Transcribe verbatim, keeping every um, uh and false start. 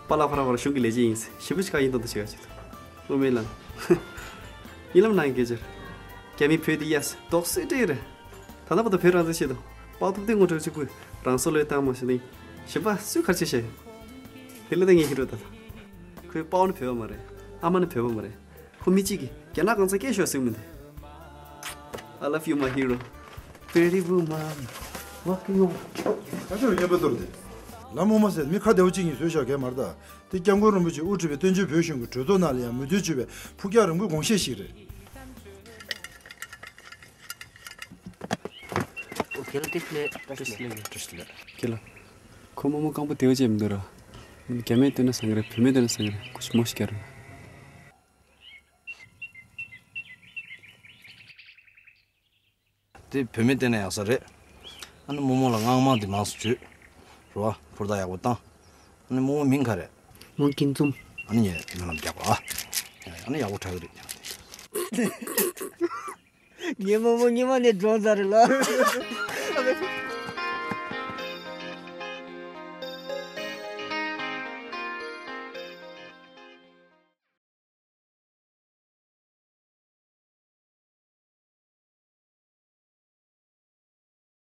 པཱ་ལགས་ཁོ་རང་བར་གཞུང་གི་ལས་བྱེད་ཡིན། ཞེ་པོ་ཅིག་ཁ་ཡིན་མདོག་མདོག་བྱེད་ཀ་བྱེད་འདུག་དབུ་མའི་ལམ། ཉེ་ལམ་ནང་གི་སྐད་ཆར། རྒྱ་མི་བོད་དེ་ཡ་སི་རྡོག་སོལ་སྤྲད་ཡོད་རེད། ད་ལྟ་བར་དུ་བོད་རང་བཙན་ཆེད་དུ་དཔའ་ཐུབ་བསྟན་དངོས་གྲུབ་གཅིག་པུས་རང་སྲོག་བློས་བཏང་མ་ཤེས་ནི། གཞན་པ་སུས་ག་རེ་བྱས་ཤེས། དེ་ལ་ད་ངས་ཤེས་རོགས་ད། ཁོའི་ཕ་བོ་ནི་བོད་པ་མ་རེད། ཨ་མ་ནི་བོད་པ་མ་རེད། ཁོ་མི་གཅིག་གིས་རྒྱ་ནག་གང་ཚ་སྐད་ཤོར་ཟེར་མི་འདུག I love you, my hero. Pretty woman, walking on. ཁ་ཆེ་རུ་སྙན་པོ་གཏོར་ཏེ། ལམ་འོ་མ་ཟེར་མི་ཁ་བདེ་བོ་གཅིག་གཉིས་བཟོས་བཞག་གས་མ་རེད་ད། དེ་སྐྱབས་མགོན་རིན་པོ་ཆེ་དབུ་ཁྲིད་པའི་བཙན་བྱོལ་བོད་གཞུང་གི་གྲོས་ཚོགས་ནང་ལ་ཡང་མོས་མཐུན་ཞུས་པའི་ཕུགས་རྒྱང་རིང་པོའི་དགོངས་བཞེད་ཞིག་རེད། ཁྱེད་ལ། ཁོ་རྨོ་མོ་རྐང་པ་བདེ་བོ་ཅིག་མི་འདུག་ར། རྒྱ་མིས་བལྟས་ན་བཟང་གི་རེད། བོད་མིས་བལྟས་ན་བཟང་གི་རེད། ཁོ་ཞི་མོ་ཞིག་རྒྱག་རེད། དེ་བུད་མེད་བསྟན་ན་ཡག་ས་རེད། ཨ་ནི་རྨོ་མོ་ལ་དངངས་མ་འདི་མང་སུ་བྱོས། རོ་ཨ་ཕོར་དག་ཡག་པོ་བཏང་། ཨ་ནི་རྨོ་མོ་མིང་ག་རེད། མོ་སྐྱིད་འཛོམས། ཨ་ནི་ངས་སྨོན་ལམ་རྒྱག་པ་ཨ། ཨ་ནི་ཡག་པོ་གྲག་གི་རེད། ངའི་རྨོ་མོ་སྔོན་མ་ནས་འགྲོ་ཚར་རེད་ལ།